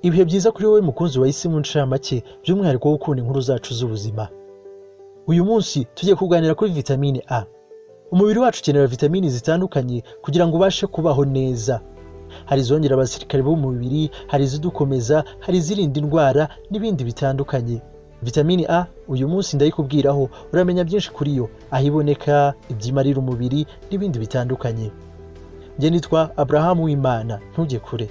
Ibihe byiza kuri wowe mukunzi wa Isi mu ncamake, by'umwihariko wo ukunda inkuru zacu z'ubuzima. Uyu munsi tugiye kuganira kuri vitamine A. Umubiri wacu ukenera vitamini zitandukanye kugira ngo ubashe kubaho neza. Hari izongera abasirikare b'umubiri, hari izidukomeza, hari izirinda indwara n'ibindi bitandukanye. Vitamini A uyu munsi ndayikubwiraho, uramenya byinshi kuri yo, aho iboneka, ibyo imarira umubiri n'ibindi bitandukanye. Njye nitwa Abraham Uwimana, ntujye kure.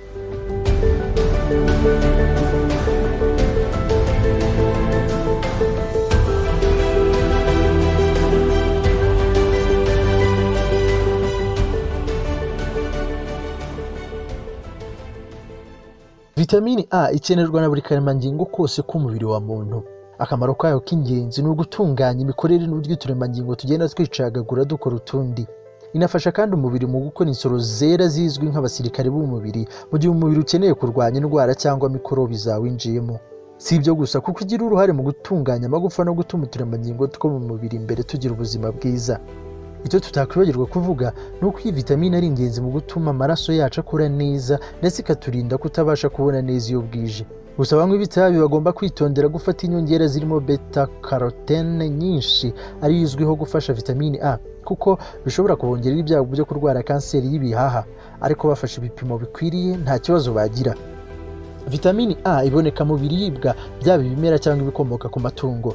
Vitamini A ikenerwa na buri karemangingo kose k'umubiri wa muntu. Akamaro kayo k'ingenzi ni ugutunganya imikorere n'uburyo uturemangingo tugenda twicagagura dukora utundi. Inafasha kandi umubiri mu gukora insoro zera zizwi nk'abasirikare b'umubiri mu gihe umubiri ukeneye kurwanya indwara cyangwa mikorobi zawinjiyemo. Si ibyo gusa kuko igira uruhare mu gutunganya amagufa no gutuma uturemangingo two mu mubiri imbere tugira ubuzima bwiza. Icyo tutakwibagirwa kuvuga ni uko iyi vitamine ari ingenzi mu gutuma amaraso yacu akora neza ndetse ikaturinda kutabasha kubona neza iyo bwije. Gusa abanywi b'itabi bagomba kwitondera gufata inyongera zirimo beta carotene nyinshi ariyo izwiho gufasha vitamine A, kuko bishobora kubongerera ibyago byo kurwara kanseri y'ibihaha, ariko bafashe ibipimo bikwiriye nta kibazo bagira. Vitamini A iboneka mu biribwa, byaba ibimera cyangwa ibikomoka ku matungo.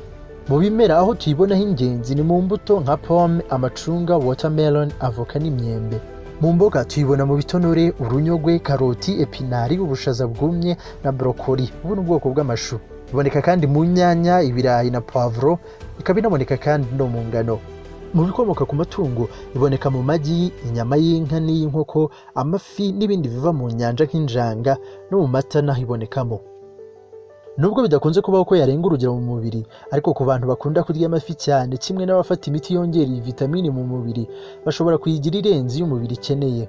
Mu bimera aho tuyibonaho ingenzi ni mu mbuto nka pome, amacunga, watermelon, avoka n'imyembe. Mu mboga tuyibona mu bitonore, urunyogwe, karoti, epinari, ubushaza bwumye na brokoli. Ubu ni ubwoko bw'amashu. Iboneka kandi mu nyanya, ibirayi na poivro, ikaba inaboneka kandi no mu ngano. Mu bikomoka ku matungo iboneka mu magi, inyama y'inka n'iy'inkoko, amafi n'ibindi biva mu nyanja nk'injanga, no mu mata naho ibonekamo. Nubwo bidakunze kubaho ko yarenga urugero mu mubiri, ariko ku bantu bakunda kurya amafi cyane kimwe n'abafata imiti yongera iyi vitamini mu mubiri, bashobora kuyigira irenze iyo umubiri ikeneye.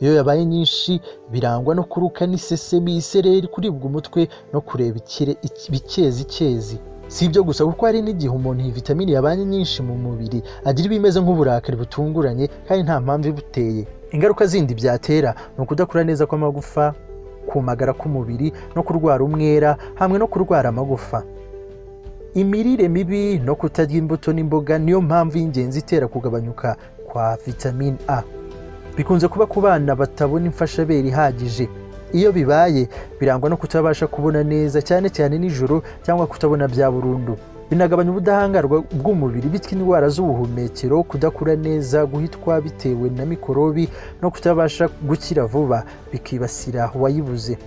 Iyo yabaye nyinshi birangwa no kuruka n'isesemi, isereri, kuribwa umutwe no kureba ibikezikezi. Si ibyo gusa kuko hari n'igihe umuntu iyi vitamini yabanye nyinshi mu mubiri agira ibimeze nk'uburakari butunguranye kandi nta mpamvu ibuteye. Ingaruka zindi byatera ni ukudakura neza kw'amagufa, kumagara k'umubiri no kurwara umwera hamwe no kurwara amagufa. Imirire mibi no kutarya imbuto n'imboga niyo mpamvu y'ingenzi itera kugabanyuka kwa vitamine A. Bikunze kuba ku bana batabona imfashabere ihagije. Iyo bibaye birangwa no kutabasha kubona neza cyane cyane nijoro cyangwa kutabona bya burundu. Binagabanya ubudahangarwa bw'umubiri, bityo indwara z'ubuhumekero, kudakura neza, guhitwa bitewe na mikorobi no kutabasha gukira vuba bikibasira uwayibuze.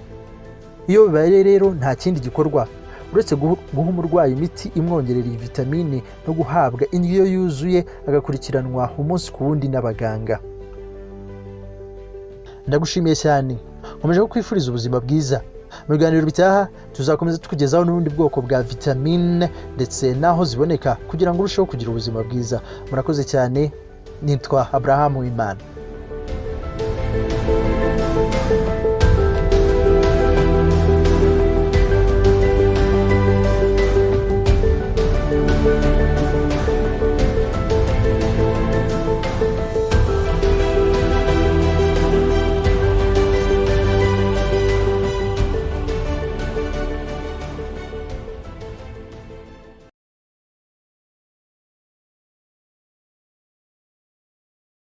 Iyo bibaye rero nta kindi gikorwa uretse guha umurwayi imiti imwongerera iyi vitamine no guhabwa indyo yuzuye, agakurikiranwa umunsi ku wundi n'abaganga. Ndagushimiye cyane, nkomeje kukwifuriza ubuzima bwiza. Mu biganiro bitaha tuzakomeza tukugezaho n'ubundi bwoko bwa vitamine ndetse n'aho ziboneka kugira ngo urusheho kugira ubuzima bwiza. Murakoze cyane, nitwa Abraham Uwimana.